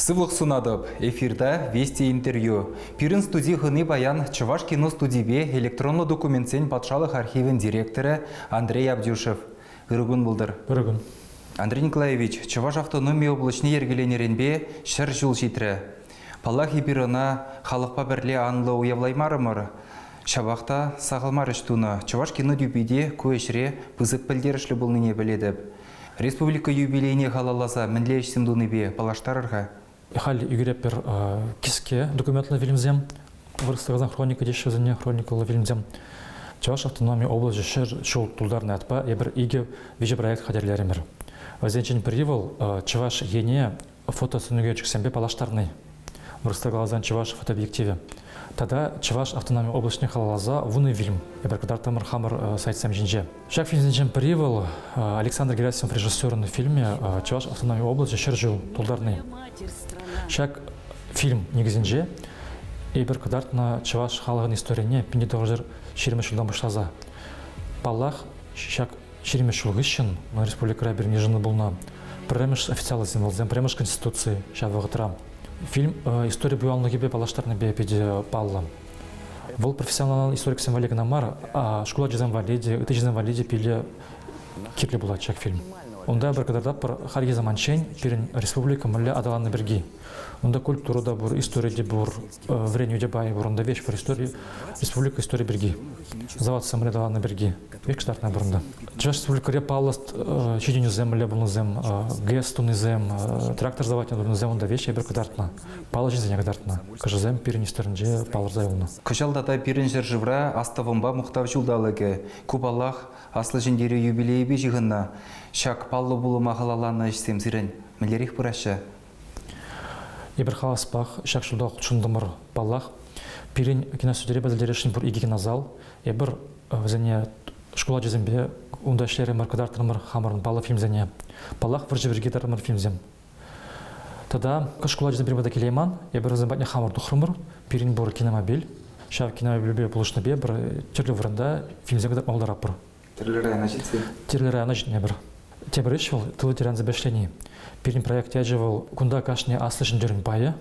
Сывлӑх сунатӑп. Эфирта Вести интервью. Пирӗн студи хӑни паян Чӑваш кино студипе электронлӑ документсен патшалӑх архивӗн директорӗ Андрей Абдюшев. Ырӑ кун пултӑр. Ырӑ кун. Андрей Николаевич, Чӑваш автономи облаҫне йӗркеленӗренпе 100 ҫул ҫитрӗ. Паллах, эпир ӑна халӑхпа пӗрле анлӑ уявлаймарӑмӑр. Ҫапах та сахал мар ӗҫ тунӑ. Чӑваш кино тӳпи те ку ӗҫре пысӑк пӗлтерӗшлӗ пулнине пӗлетӗп. Республика юбилейне халалласа мӗнле ӗҫсем тунипе паллаштарӑр-ха? Халь ӳкеретпӗр кӗске документлӑ фильмсем, вырӑсла хроника теҫҫӗ вӗсене, хроникӑллӑ фильмсем. Чӑваш автономи облаҫӗ 100 ҫул тултарнӑ ятпа эпир икӗ виҫӗ проект хатӗрлерӗмӗр. Вӗсенчен пӗри вӑл Чӑваш Ене фотосӑнӳкерчӗксемпе паллаштарни. Вырӑсла каласан чӑваш фотообъективӗ. Тата Чӑваш автономи облаҫне халалласа вунӑ фильм эпир кӑтартрӑмӑр хамӑр сайтсем ҫинче. Ҫак фильмсенчен пӗри вӑл Александр Герасимов режиссерӑн фильмӗ Чӑваш автономи облаҫӗ 100 ҫул тултарни. Ҫак фильм никӗсӗнче эпир кӑтартнӑ чӑваш халӑхӗн историне 1920 ҫултан пуҫласа. Паллах, ҫак 20 ҫул хыҫҫӑн республикӑра пирӗн йышӑну пулнӑ пӗрремӗш официаллӑ символсем, пӗрремӗш конституци ҫав вӑхӑтра. Фильм истори пуянлӑхӗпе паллаштарнипе питӗ паллӑ. Вӑл профессионал историксем валли кӑна мар, а шкул ачисем валли те, ытти ҫынсем валли те питӗ кирлӗ пулать ҫак фильм. Унта пӗр кӑтартатпӑр хальхи самантчен пирӗн республика мӗнле аталаннӑ пирки. Унта культура та пур, истори те пур, вӗренӳ те пайӗ пур. Унта веҫ пур истори, республика истори пирки. Заводсем мӗнле аталаннӑ пирки. Пек кӑтартнӑ пур унта. Чӑваш Республикӑри паллӑ ҫитӗнӳсем мӗнле пулнисем, ГЭС тунисем, трактор заводне тунисем унта веҫ эпир кӑтартнӑ. Паллӑ ҫынсене кӑтартнӑ. Кӑшӑсем пирӗн историнче палӑрса юлнӑ. Кӑҫал тата пирӗн ҫӗршывра Астӑвӑмпа мухтав ҫулталӑкӗ. Ку, паллах, Аслӑ Ҫӗнтерӳ юбилейӗпе ҫыхӑннӑ. Ҫак паллӑ пулӑма халалланӑ ӗҫсем сирӗн мӗнлерех пыраҫҫӗ? Эпир хаваспах ҫак ҫулта хутшӑнтӑмӑр, паллах. Пирӗн киностудире пӗлтересшӗн пур икӗ кинозал. Эпир вӗсене шкул ачисемпе унта ӗҫлерӗмӗр, кӑтартрӑмӑр хамӑрӑн паллӑ фильмсене. Паллах, вӑрҫӑ пирки кӑтартрӑмӑр фильмсем. Тата шкул ачисем пирӗн пата килейман, эпир вӗсем патне хамӑр тухрӑмӑр. Пирӗн пур киномобиль. Ҫав киномобильпе пулӑшнипе пӗр тӗрлӗ вырӑнта фильмсем кӑтартма пултаратпӑр. Тӗрлӗ района ҫитсе? Тӗрлӗ района ҫитнӗ эпир. Тепӗр ӗҫ вӑл тыл ветерансемпе ӗҫлени. Пирӗн проект ячӗ вӑл кунта кашни аслӑ ҫӗнтерӳн пайӗ.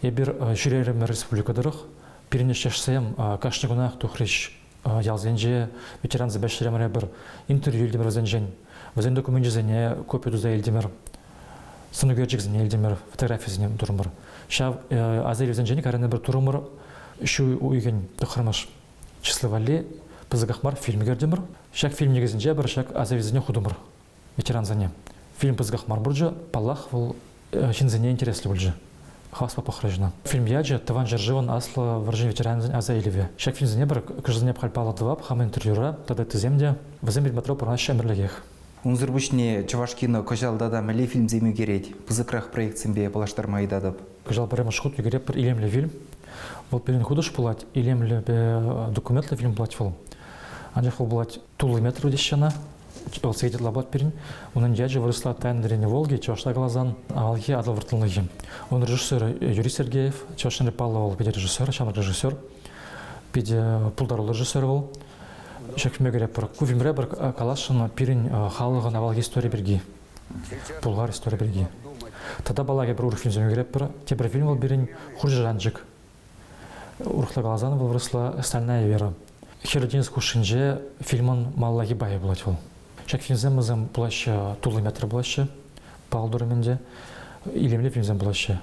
Эпир ҫӳрерӗмӗр республика тӑрӑх. Пирӗн ӗҫтешсем кашни кунах тухрӗҫ ялсенче ветерансемпе ӗҫлерӗмӗр эпир, интервью илтӗмӗр вӗсенчен. Вӗсен докуменчӗсене копи туса илтӗмӗр, сӑнӳкерчӗксене илтӗмӗр, фотографисене турӑмӑр. Ҫав аса илӳсенчен кайран эпир турӑмӑр ҫу уйӑхӗн тӑххӑрмӗш число валли пысӑках мар фильм ӳкертӗмӗр. Ҫак фильм никӗсӗнче эпир ҫак аса илӳсене хутӑмӑр ветерансене. Фильм пысӑках мар пулчӗ, паллах, вӑл ҫынсене интереслӗ пулчӗ. Хаваспа пӑхрӗҫ ӑна. Фильм ячӗ Тӑван ҫӗршывӑн Аслӑ вӑрҫин ветеранӗсен аса илӗвӗ. Ҫак фильмсене пӗр кӗшӗсене халь паллӑ тӑвап, хам интервьюра тата ыттисем те. Вӗсем пирӗн патра пурӑнаҫҫӗ ӗмӗрлӗхех. Унсӑр пуҫне Чӑвашкино кӑҫал тата мӗнле фильмсем ӳкерет? Пысӑкрах проектсемпе паллаштарма ыйтатӑп. Кӑҫал пӗрремӗш хут ӳкеретпӗр илемлӗ фильм. Вӑл пирӗн хутӑш пулать, илемлӗ документлӑ фильм пулать вӑл. Анчах вӑл пулать тулли метр теҫҫӗ ӑна. Вӑл сехет ытла пулать пирӗн. Унӑн ячӗ вырӑсла «Тайна древней Волги», чӑвашла каласан «Авалхи Атӑл вӑрттӑнлӑхӗ». Ун режиссерӗ Юрий Сергеев, Чӑваш Енре паллӑ вӑл питӗ режиссер, ҫамрӑк режиссер. Питӗ пултаруллӑ режиссер вӑл. Ҫак фильме кӗретпӗр. Ку фильмре пӗр каласшӑн пирӗн халӑхӑн авалхи истори пирки, пулхар истори пирки. Тата паллах эпир урӑх фильмсем ӳкеретпӗр. Тепӗр фильм вӑл пирӗн «Хурҫӑ шанчӑк». Урӑхла каласан вӑл вырӑсла «Стальная вера». Хӗрлӗ тинӗс хушшинче фильмӑн малаллахи пайӗ пулать вӑл. Ҫак фильмсем вӗсем пулаҫҫӗ, тулли метр пулаҫҫӗ, паллӑ турӑм ӗнтӗ. Илемлӗ фильмсем пулаҫҫӗ.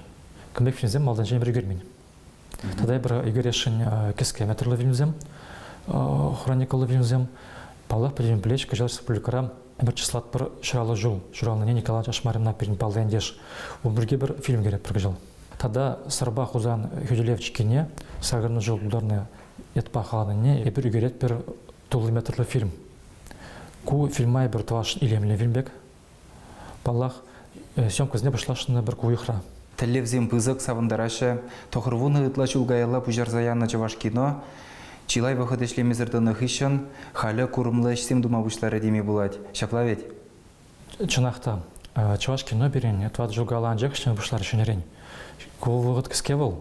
Кун пек фильмсем малтанчен пӗр ӳкермен. Тата эпир ӳкересшӗн кӗске метрлӑ фильмсем, хроникӑллӑ фильмсем. Паллах, пӗтӗм плеч кӑҫал республикӑра пӗр чыслатпӑр ҫураллӑ ҫул. Ҫуралнине Николай Ашмарина пирӗн паллӑ ентеш. Ун пирки пӗр фильм кӗретпӗр кӑҫал. Тата Сӑрпа Хусан хӳтӗлев чиккине сакӑрмӗш ҫул тултарнӑ ятпа халанине эпир ӳкеретпӗр тулли метрлӑ фильм. Ку фильма эпир тӑваш илемлӗ фильм пек. Паллах, съемкӑсене пуҫласшӑн пӗр ку уйӑхра. Тӗллевсем пысӑк, савӑнтараҫҫӗ. 90 ытла ҫул каялла пуҫарса янӑ чӑваш кино чылай вӑхӑт ӗҫлемесӗр тӑнӑ хыҫҫӑн халӗ курӑмлӑ ӗҫсем тума пуҫларӗ теме пулать. Ҫапла вӗт? Чӑнах та, чӑваш кино пирӗн тӑватӑ ҫул каялла анчах ӗҫлеме пуҫларӗ ҫӗнӗрен. Ку вӑхӑт кӗске вӑл.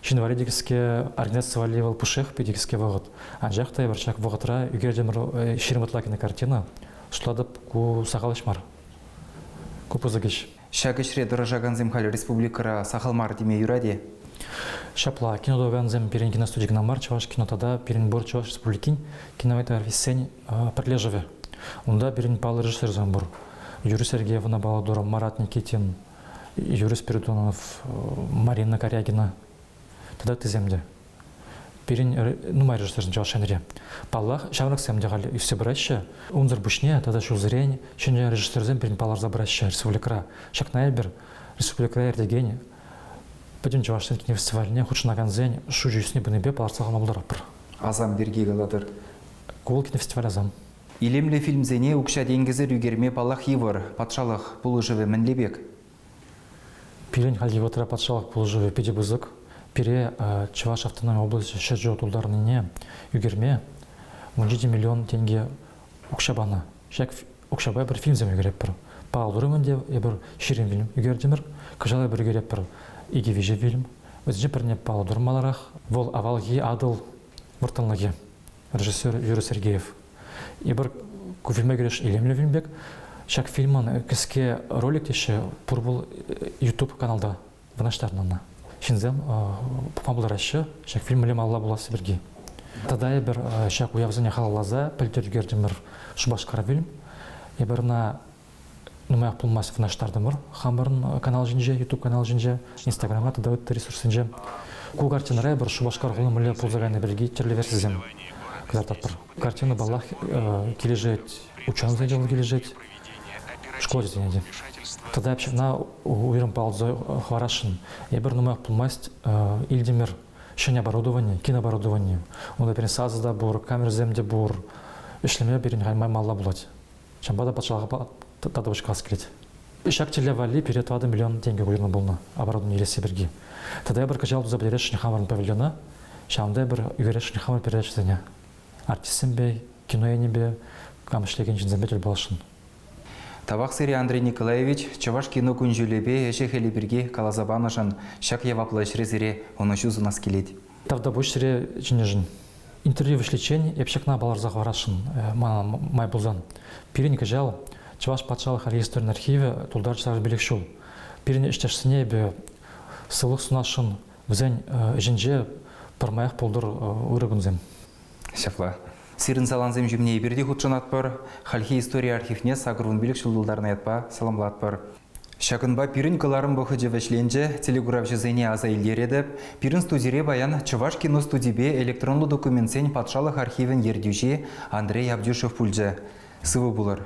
Ҫын валли те кӗске, организаци валли вӑл пушшех питӗ кӗске вӑхӑт. Анчах та эпир ҫак вӑхӑтра ӳкертӗмӗр 20 ытла кинокартина. Шутлатӑп, ку сахал ӗҫ мар. Ку пысӑк ӗҫ. Ҫак ӗҫре тӑрӑшакансем халь республикӑра сахал мар теме юрать-и? Ҫапла, кино тӑвакансем пирӗн киностуди кӑна мар, Чӑваш кино тата пирӗн пур Чӑваш Республикин кинематографистсен пӗрлешӗвӗ. Унта пирӗн паллӑ режиссерсем пур. Юрий Сергеевна Баладуров, Марат Никитин, Юрий Спиридонов, Марина Корягина тата ыттисем те. Пирӗн нумай режиссерсем Чӑваш Енре. Паллах, ҫамрӑксем те халь ӳссе пыраҫҫӗ. Унсӑр пуҫне тата ҫулсерен ҫӗнӗ режиссерсем пирӗн палӑрса пыраҫҫӗ республикӑра. Ҫакна эпир республикӑра иртекен Пӗтӗм чӑвашсен кинофестивальне хутшӑнакансен шучӗ ӳсни пынипе палӑртса хӑварма пултаратпӑр. Асам пирки калатӑр. Ку вӑл кинофестиваль асам. Илемлӗ фильмсене укҫа-тенкӗсӗр ӳкерме паллах йывӑр. Патшалӑх пулӑшӑвӗ мӗнле пек? Пирӗн хальхи вӑхӑтра патшалӑх пулӑшӑвӗ питӗ пысӑк. Пире Чӑваш автономи облаҫӗ ҫӗршыв тултарнине ӳкерме 17 миллион тенкӗ укҫа панӑ. Ҫак укҫапа эпир фильмсем ӳкеретпӗр. Паллӑ турӑм ӗнтӗ, эпир 20 фильм ӳкертӗмӗр. Кӑҫал эпир ӳкеретпӗр икӗ-виҫӗ фильм. Вӗсенче пӗрне паллӑ турӑм маларах. Вӑл авалхи Атӑл вӑрттӑнлӑхӗ. Режиссер Юрий Сергеев. Эпир ку фильма кӗреш илемлӗ фильм пек. Ҫак фильмӑн кӗске ролик теҫҫӗ пур вӑл YouTube каналта вырнаҫтарнӑ ӑна. Ҫынсем пӑхма пултараҫҫӗ ҫак фильм мӗнле малалла пуласси пирки. Тата эпир ҫак уявсене халалласа пӗлтӗр ӳкертӗмӗр Шупашкар фильм. Эпир ӑна нумаях пулмасть вырнаҫтартӑмӑр хамӑрӑн канал ҫинче, YouTube канал ҫинче, Инстаграмра тата ытти ресурссенче. Ку картинӑра эпир Шупашкар хули мӗнле пулса кайнӑ пирки тӗрлӗ версисем кӑтартатпӑр. Картина, паллах, килӗшет, ученӑйсене те вӑл килӗшет, школ ачисене те. Тата ҫакна уйрӑм палӑртса хӑварасшӑн. Эпир нумаях пулмасть илтӗмӗр ҫӗнӗ оборудовани, кинооборудовани. Унта пирӗн сасӑ та пур, камерӑсем те пур. Ӗҫлеме пирӗн халь май малла пулать. Ҫавӑнпа та патшалӑха татӑвӑч калас килет. Ҫак тӗллев валли пире 4 миллион тенкӗ уйӑрнӑ пулнӑ оборудовани илесси пирки. Тата эпир кӑҫал туса пӗтересшӗн хамӑрӑн павильона, ҫавӑнта эпир ӳкересшӗн хамӑр передачӑсене. Артистсемпе, кино енӗпе, кам ӗҫлекен ҫынсемпе тӗл пуласшӑн. Тавах сире, Андрей Николаевич, чӑваш кино кун-ҫулӗпе ӗҫӗ-хӗлӗ пирки каласа панӑшӑн ҫак яваплӑ ӗҫре сире ӑнӑҫу сунас килет. Тавтапуҫ сире чӗннӗшӗн. Интервью вӗҫличчен эп ҫакна палӑрса хӑварасшӑн мана май пулсан. Пирӗн кӑҫал Чӑваш патшалӑх регистрӗн архивӗ тултарчӗ 85 ҫул. Пирӗн ӗҫтешсене эпӗ сывлӑх сунасшӑн. Вӗсен ӗҫӗнче пӗрмаях пултӑр ырӑ кунсем. Ҫапла. Сирӗн салансем ҫумне эпир те хутшӑнатпӑр. Хальхи истори архивне 85 ҫул тултарнӑ ятпа саламлатпӑр. Ҫакӑнпа пирӗн кӑларӑм вӑхӑчӗ вӗҫленчӗ. Телекуравҫӑсене аса илтеретӗп. Пирӗн студире паян Чӑваш кино студипе электронлӑ документсен патшалӑх архивӗн ертӳҫи Андрей Абдюшев пулчӗ. Сывӑ пулӑр!